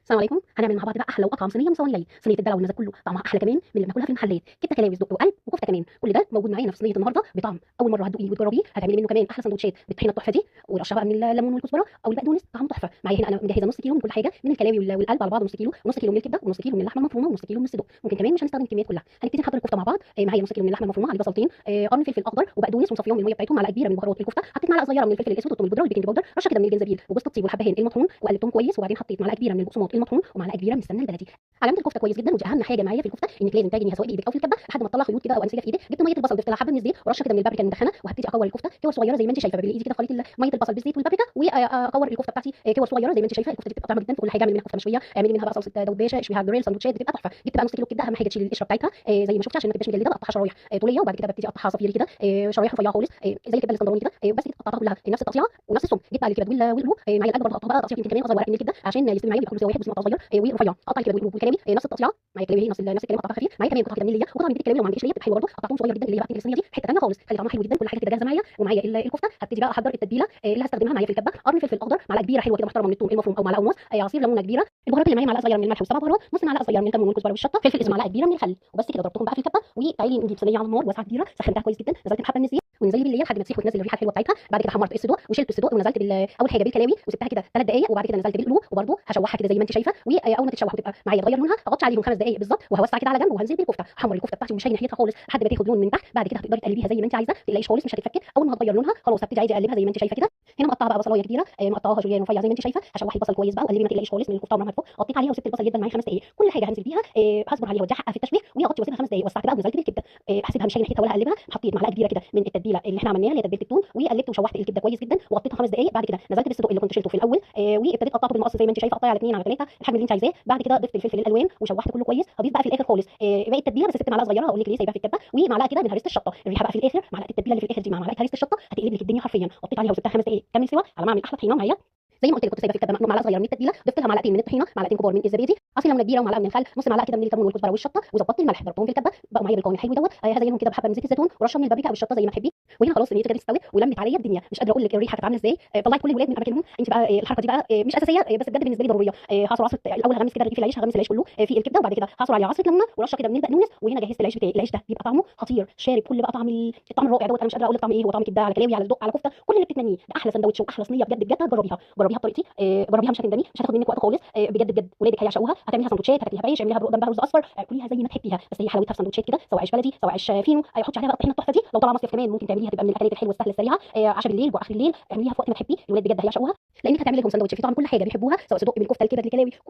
السلام عليكم. هنعمل مع بعض بقى احلى واطعم صينية من صواني العيد، صينية الدلع والمزاج كله، طعمها احلى كمان من اللي بناكلها في المحلات. كبده كلاوي صدق وقلب وكفته كمان، كل ده موجود معانا في صينية النهارده بطعم اول مرة هتدوقيه وتجربيه. هتعملي منه كمان احلى سندوتشات بالطحينه التحفة دي، ورشه بقى من الليمون والكزبره او البقدونس، طعمه تحفة. معايا هنا انا مجهزة نص كيلو من كل حاجة، من الكلاوي والقلب على بعض نص كيلو، ونص كيلو من الكبده، ونص كيلو من اللحمة المفرومه، ونص كيلو من الصدق. ممكن كمان مش هنستخدم الكميات كلها. هنبتدي نحضر الكفتة مع بعض. معايا نص كيلو من اللحمة المفرومه، عليه بصلتين، قرن فلفل اخضر وبقدونس، ومصفيهم من المية بتاعتهم، معلقه كبيرة من بهارات الكفتة، حطيت معلقه صغيرة من الفلفل الاسود والثوم البودره وال baking powder، رشه كده من الجنزبيل وجوز الطيب والحبهان المطحون، وقلبتهم كويس. وبعدين حطيت معلقه كبيرة من البقسماط المطحون ومعلقة كبيرة من السمنة البلدي. علامة الكفتة كويس جدا، ودي اهم حاجة معايا في الكفتة، انك لازم تعجنيها سواء بايدك او في الكبه لحد ما تطلع خيوط كده او انسجة في ايدك. جبت مية البصل، ضفت لها حبه من الزيت ورشه كده من البابريكا المدخنه، وهبتدي اكور الكفتة كور صغيرة زي ما انت شايفه، بالايد كده خليط مية البصل بالزيت والبابريكا، واكور الكفتة بتاعتي كور صغيرة زي ما انت شايفه. الكفتة دي بتبقى طعمه جدا في كل حاجة، اعملي منها كفته مشوية، اعملي منها بقى صلصه داود باشا، اشويها على الجريل، سندوتشات بتبقى تحفة. جبت بقى نص كيلو كبده، اهم حاجة تشيل القشرة بتاعتها زي ما شفتي عشان ما تبقاش مجلده، بقطعها شرايح طوليه، وبعد كده ببتدي اقطعها صفيري كده، شرايح رفيعة خالص، زي الكبده الاسكندراني كده، بس كده قطعتها كلها نفس التقطيعه ونفس السمك. جبت بقى الكبد والقلوب، معايا القلب برضه قطعتها بقى تقطيع يمكن كمان اصغر ورق من الكبده عشان يستوي معايا، بيبقى كله سوا واحد، بس مقطع صغير ورفيع. قطع الكبد والقلوب والكلاوي نفس التقطيعه، معايا كلاوي نفس الكلام قطعتها خفيف. معايا كمان قطعه كده من الليه، وقطعه من الكلاوي لو ما عندكش ليه بتبقى حلوة برضه، قطعتهم صغير جدا. اللي هي بقى الصينية دي حتة ثانية خالص، خلي طعمها حلو جدا. كل حاجة كده جاهزة معايا. ومعايا الكفتة هبتدي بقى احضر التتبيله اللي هستخدمها معايا في الكبه. قرن فلفل اخضر، معلقه كبيرة حلوة كده محترمه من الثوم المفروم او معلقه ونص، عصير ليمونه كبيرة، البهارات اللي معايا معلقه صغيرة من الملح وسبع بهارات، نص معلقه صغيرة من الكمون والكزبره والشطه، فلفل اسود، معلقه كبيرة من الخل، وبس كده. ضربتهم بقى في الكبه. وتعالي نجيب صينية على النار واسعة كبيرة، سخنتها كويس جدا، نزلت بحبه من الزيت ونزلي بالليل لحد ما تسيح وتنزل الريحة الحلوة بتاعتها. بعد كده حمرت الصدوق وشلت الصدوق ونزلت اول حاجة بالكلاوي وسبتها كده 3 دقائق، وبعد كده نزلت بالقلوب وبرده هشوحها كده زي ما انت شايفه. واول ما تتشوح وتبقى معايا تغير لونها، اغطي عليهم 5 دقائق بالظبط، وهوسع كده على جنب، وهنزل بالكفته. احمر الكفتة بتاعتي ومش هاجي ناحيتها خالص لحد ما تاخد لون من تحت. بعد كده هتقدري تقلبيها زي ما انت عايزه، ما تقلقيش خالص مش هتتفكك. اول ما هتغير لونها خلاص هبتدي عايزه اقلبها زي ما انت شايفه كده. هنا مقطعه بقى بصلايه كبيرة، مقطعاها جوليان رفيع زي ما انت شايفه. هشوح البصل كويس بقى وقلبي، ما تقلقيش خالص من الكفتة عمرها ما هتفك. غطيت عليها وسبت البصل يدبل معايا 5 دقائق. كل حاجة هنزل بيها هصبر عليها واديها حقها في التشويح، وهغطي واسيبها 5 دقائق. وسعت بقى ونزلت بالكبده، هسيبها مش هاجي ناحيتها ولا هقلبها. حطيت معلقه كبيرة كده من التتبيله اللي احنا عملناها اللي هي تتبيله الثوم، وقلبت وشوحت الكبده كويس جدا وغطيتها 5 دقائق. بعد كده نزلت بالصدق اللي كنت شلته في الاول، وابتديت قطعته بالمقص زي ما انت شايفه، قطعي على 2 على 3 الحجم اللي انت عايزاه. بعد كده ضفت الفلفل الالوان وشوحت كله كويس. هضيف بقى في الاخر خالص باقي التتبيله، بس سبت معلقه صغيرة هقول لك ليه سايباها في الكبه، ومعلقة كده من هريسه الشطه. الريحة بقى في الاخر، معلقه التتبيله اللي في الاخر دي مع معلقه هريسه الشطه هتقلب لك الدنيا حرفيا. غطيت عليها وسبتها 5 دقائق كمل سوا على ما اعمل احلى طحينه معايا. زي ما قلت لك كنت سايبه في الكبه معلقه صغيرة من التتبيله، ضفت لها معلقتين من الطحينه، معلقتين كبار من الزبادي، عصير ليمونه كبيرة، ومعلقة من الخل، نص معلقه كده من الكمون والكزبره والشطه، وظبطت الملح. ضربتهم في الكبه بقوا معايا بالقوام الحلو دوت. هزينهم كده بحبه من زيت الزيتون ورشه من البابريكا او الشطه زي ما تحبي. وهنا خلاص صينيتي كده استوت ولمت عليا الدنيا، مش قادرة اقول لك الريحة كانت عامله ازاي. طلعت كل الولاد من اماكنهم. انت بقى الحركة دي بقى مش اساسية، بس بجد بالنسبة لي ضرورية. هعصر عصره الاول، هغمس كده رغيف العيش، هغمس العيش كله في الكبده، وبعد كده هعصر عليه عصره ليمونه ورشه كده من البقدونس. وهنا جهزت العيش بتاعي. العيش ده بيبقى طعمه خطير، شارب كل بقى طعم الطعم الرائع دوت. انا مش قادرة اقول لك طعم ايه، هو طعم كبده على كلاوي على صدق على كفته، كل اللي بتتمنيه. ده احلى سندوتش واحلى صينية بجد بجد. هتجربيها، جربيها بطريقتي، جربيها مش هتندمي، مش هتاخد منك وقت خالص. بجد بجد ولادك هيعشقوها. هتعمليها سندوتشات، هتاكليها بعيش، اعمليها جنبها رز اصفر، كليها زي ما تحبيها. بس هي حلاوتها في سندوتشات كده، سواء عيش بلدي سواء عيش فينو. حطي عليها بقى الطحينه التحفة دي. لو طالعه مصيف كمان ممكن تعمليها، تبقى من الاكلات الحلوة السهلة السريعة. عشاء بالليل واخر الليل اعمليها في وقت ما تحبي. الولاد بجد هيعشقوها، لانك هتعملي لهم سندوتش فيه طعم كل حاجة بيحبوها، سواء صدق بالكفته الكبد الكلاوي.